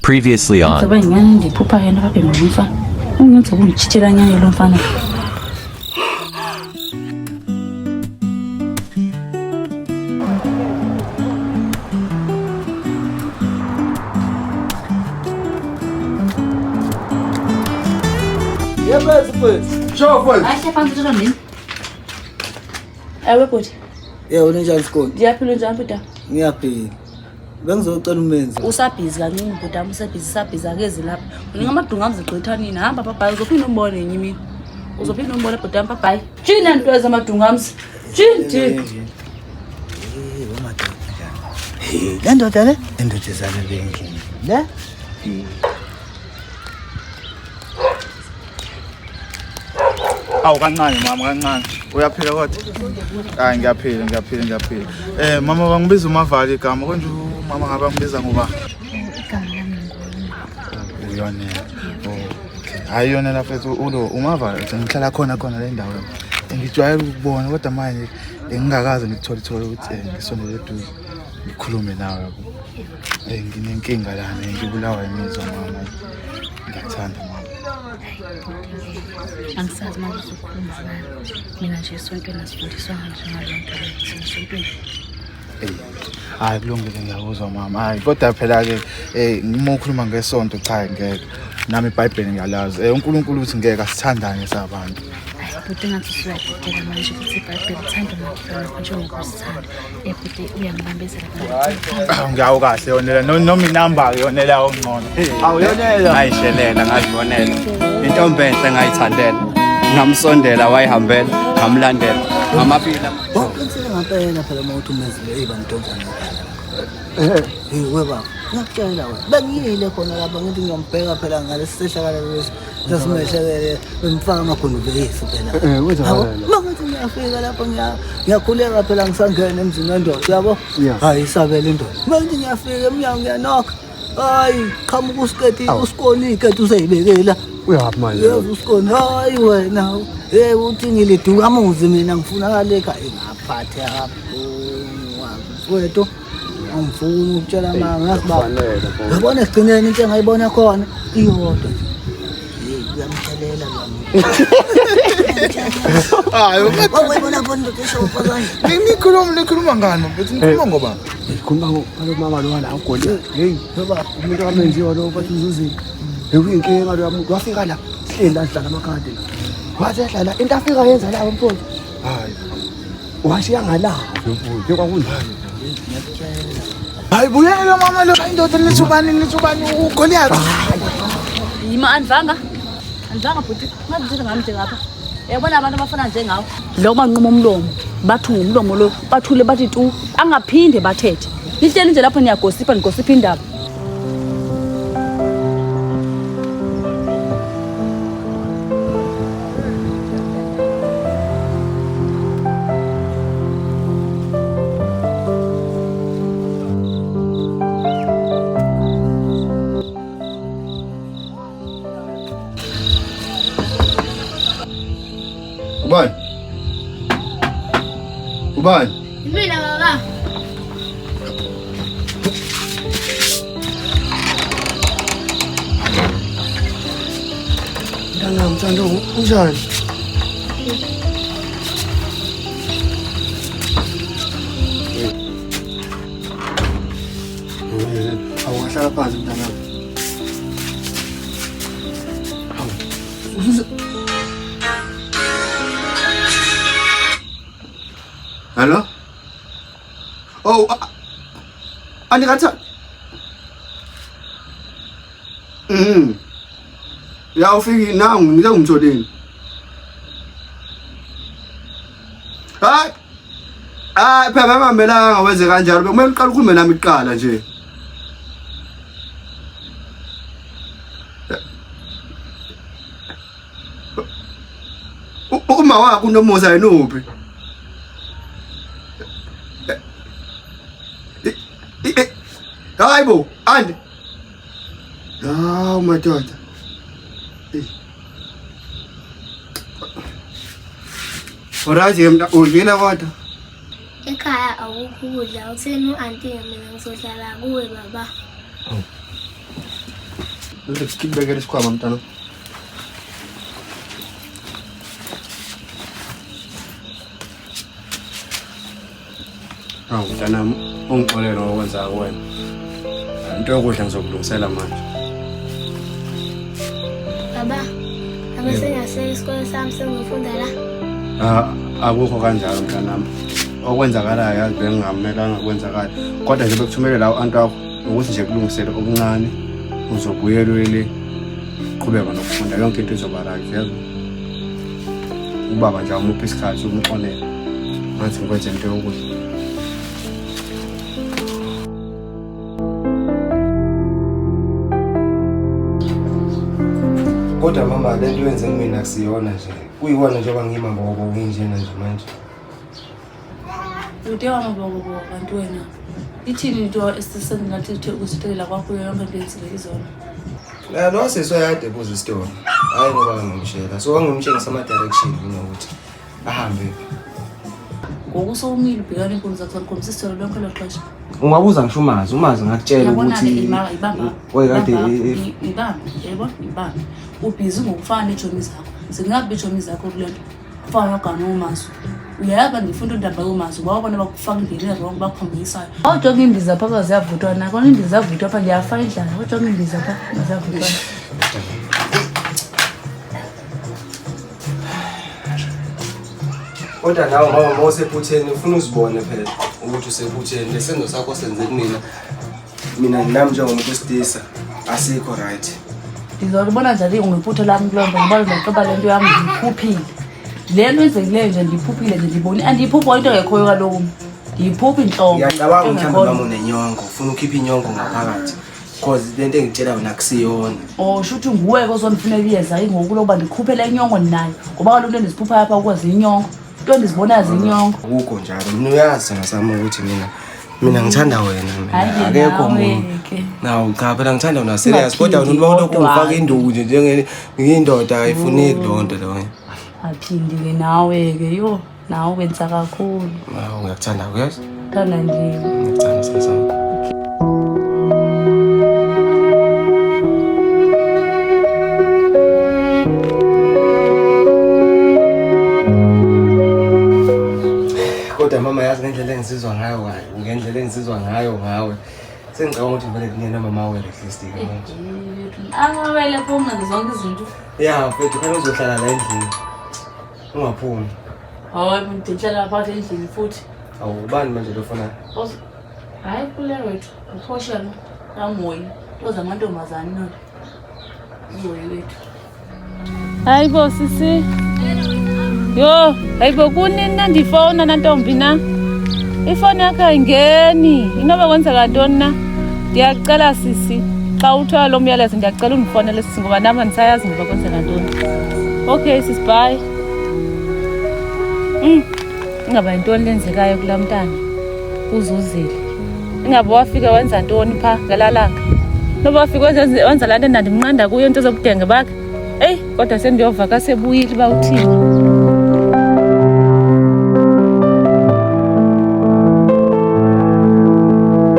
Previously on. Ngoba ngiyani ndiphupha yena babhema lo mfana. Ungenza ukungitshitshela nyayo lo mfana. Yebo mfethu. Sho mfethu. Ahle phansi uthatha nini? Ewe bhuti. Yebo ninjani Sikoni? Ndiyaphila njani bhuti? Ngiyaphila. Bengizocela umenzi. Usabhizi kancane bhuti wami usabhizi usabhizi akezi lapha. Unika amadunga amzigqitha nini? Hamba bhabhayi uzophinda umbone ngenye imini. Uzophinda umbone bhuti wami bhabhayi. Tshini nto ezamadunga amzi. Tshini thini. Eh, wemadoda njani? Hey, le ndoda le? Le ndoda izalelwe endlini. Le? Awu kancane mama kancane. Uyaphila kodwa? Hayi ngiyaphila ngiyaphila ngiyaphila. Eh mama bangibiza uMavali igama konje umama ngabe bangibiza ngoba Igama lami nguYonela. uYonela. Oh, okay. Hayi Yonela mfethu ulo uMavali ngihlala khona khona le ndawo. Ngijwayele ukubona kodwa manje ngingakaze ngikuthole thole ukuthi ngisondele eduze ngikhulume nawe yabo. Nginenkinga lana ngibulawa imizwa mama. Ngiyakuthanda mama. Angisazi manje uzokhuluma ngani. Mina nje esontweni asifundiswanga nje ngaleyo nto leyo thina esontweni. Hayi kulungile ngiyakuzwa mama. Hayi kodwa phela ke uma ukhuluma ngesonto cha ngeke. Nami iBhayibheli ngiyalazi. UNkulunkulu uthi ngeke asithandane sabantu. Hayi bhuti engathi usuyadideka manje ukuthi iBhayibheli lithanda umakhelwane wakho njengoba uzithanda. Bhuti uyangibambezela phela. Ngiyawo kahle yonela noma inamba ke yonela ongcono. Awu yonela. Ngayihlelela ngazibonela. Intombi enhle ngayithandela. Ngamsondela wayihambela, ngamlandela. Ngamabili. Uqinisile ngampela phela uma uthi umenzile eyi bamdonsa ngekhala. Hey we baba, ngiyakutshela wena. Bengiyile khona lapha ngithi ngiyombheka phela ngalesi sehlakalo lesi. Sasimehlekele bemfaka amagunduveyisi phela. Eh, Yabo, uma ngithi ngiyafika lapho ngiyakhuleka phela ngisangena emzini wendoda, yabo? Hayi isabela indoda. Uma ngithi ngiyafika emnyango ngiyanokha. Hayi, qhamuka usiketi, usikoni iketi useyibekela. Uyaphi manje? Yebo usikoni, hayi wena. Hey uthi ngiliduka amuzi mina ngifuna kale ekhaya ngaphathe kabuhlungu. Mfowethu, angifuni ukutshela mama yazi baba. Kufanele bro. Yabona ekugcineni into engayibona khona iyodwa nje. Hey uyamthelela lo muntu. Hayi Wawuyibona khona indoda esho kanje. nikhuluma ngani mfethu nikhuluma ngoba Ngikhuluma ngalo mama lo la ugoli. Hey, ngoba umuntu amenziwa lo bathi uzuzile. Bekuyinkinga lo muntu wafika la hleli la sidlala amakhadi la. Wathi edlala into afika yenza la mfowethu. Hayi. Washiya ngala mfowethu kwakunjani. Hayi buyela mama lo indoda nithubani nithubani uGoliath. Yima andivanga. Andivanga bhuti. Ungazithetha ngami nje ngapha. Uyabona abantu abafana njengawe. Lo banquma umlomo, bathunga umlomo lo, bathule bathi tu, angaphinde bathethe. Nihleli nje lapho niyagosipha nigosipha indaba. Ubani? Ubani? Mina baba. Mntanami Thando unjani? Awuhlala phansi mntanami. Hawu. Hello? Oh, andikatha. Ya ufiki nangu ngike ngimtholeni. Hayi. Hayi phela bengamelanga wenze kanjalo bekumele uqale ukhulume nami kuqala nje. Uma wakho unomusa yena uphi? Hayi bo, ande. Hawu madoda. Alright mnta udlile kodwa. Ekhaya akukho ukudla. Utheni u-anti mina ngizohlala kuwe baba. Ngikubekele isikhwama mntana. Awu mntanami, ungixolele ngokwenza kuwena. Into yokudla ngizokulungisela manje. Baba, abesengaseke isikole sami sengifunda la. Ah, akukho kanjalo mntanami. Okwenzakalayo yazi bengingamelanga kwenzakala. Kodwa nje bekuthumele la u-anti wakho ukuthi nje kulungisele okuncane uzobuyela uyele qhubeka nokufunda yonke into izoba right yezwa. Ubaba nje awumuphi isikhathi umxolele. Ngathi ngikwenze into yokudla. Kodwa mama le nto yenze kumina akusiyona nje. Kuyiwona njengoba ngima ngoko nginjena nje manje. Ude wamabokoboko kanti wena ithini into esisengathi uthe ukusitholela kwakho yonke into yenzile izona. La lo sisi oyade buza isitori. Hayi ngoba ngimshela. So wangimtshengisa ama direction mina ukuthi ahambe. Ngoku sowumile ubhekana iinkuni zakho zakukhombisa isithelo lonke elo xesha. Ungabuza ngisho umazi, umazi ngakutshela Uyabona-ke ukuthi ibamba ibamba wayekade ibamba yebo ibamba. Ubhizi ngokufana neetshomi zakho. Zingabi iitshomi zakho kule nto. Ufana nogama umazi. Uyayaba ndifuna indaba yomazi wawubona bakufaka indlela erongo bakuphambanisayo. Awujonga iimbiza phaa ziyavuthwa na kona iimbiza ziyavuthwa phaa ndiyafa indlala. Awujonga iimbiza phaa ziyavuthwa. Kodwa nawe mama uma usephutheni ufuna uzibone phela ukuthi usephutheni lesenzo sakho senze kumina mina nami njengomuntu wesilisa asikho right. Ndizolibona njani ngephutha lam kuloo nto ngoba ndizoxoba le nto yam ndiyiphuphile. Le nto yenzekileyo nje ndiyiphuphile nje ndiyibone andiyiphuphi into engekhoyo kaloku mna. Ndiyiphupha intlobo. Ngiyacabanga mhlawumbe engekhoyo. mama unenyongo ufuna ukhipha inyongo ngaphakathi cause lento engitshela yona akusiyona. Oh shuthi nguwe ke ozondifunela iyeza ke ngoku lokuba ndikhuphe le nyongo ndinayo ngoba kaloku into endiziphuphayo apha kuwe ziyinyongo. Into endizibonayo ziyinyongo. Akukho njalo mina uyazi sona sami ukuthi mina mina ngithanda wena mina Hayi ke akekho nawe omunye. ke. Nawu cha phela ngithanda wena serious kodwa wena Ungaphindi uma ulokhu kodwa. ungifaka induku nje njenge ngiyindoda ayifuneki leyo nto leyo. Aphindi ke nawe ke yho nawe wenza kakhulu. Nawu ngiyakuthanda uyazi? Thanda nje. Ngiyakuthanda sona sami. Kodwa mama yazi ngendlela engizizwa ngayo ngayo, ngendlela engizizwa ngayo ngawe. Sengicabanga ukuthi vele kunye nomama wena at least ke manje. Amawele phuma zonke izinto. Ya, mfethu khona uzohlala la endlini. Ungaphumi. Hayi ndihlala phakathi endlini futhi. Awu ubani manje lo fona? Hayi kule wethu uphosha lo kamoyi. Oza amantombazane no. Umoyi wethu. Hayi bo sisi. Yho, hayi bo kunini na ndifowuna nantombi na? Ifowuni yakho ayingeni. Inoba kwenzeka ntoni na? Ndiyakucela sisi, xa uthola lo myalezo ndiyacela undifowunele sisi ngoba nam andisayazi ngoba kwenzeka ntoni. Okay sisi, bye. Ingaba yintoni lenzekayo kulaa mntana uzuzile? Ingaba wafika wenza ntoni phaa ngelaa langa? Noba wafika wenza laa nto endandimnqanda kuyo into zobudenge bakhe. Eyi, kodwa sendiyova ka sebuyile uba uthini.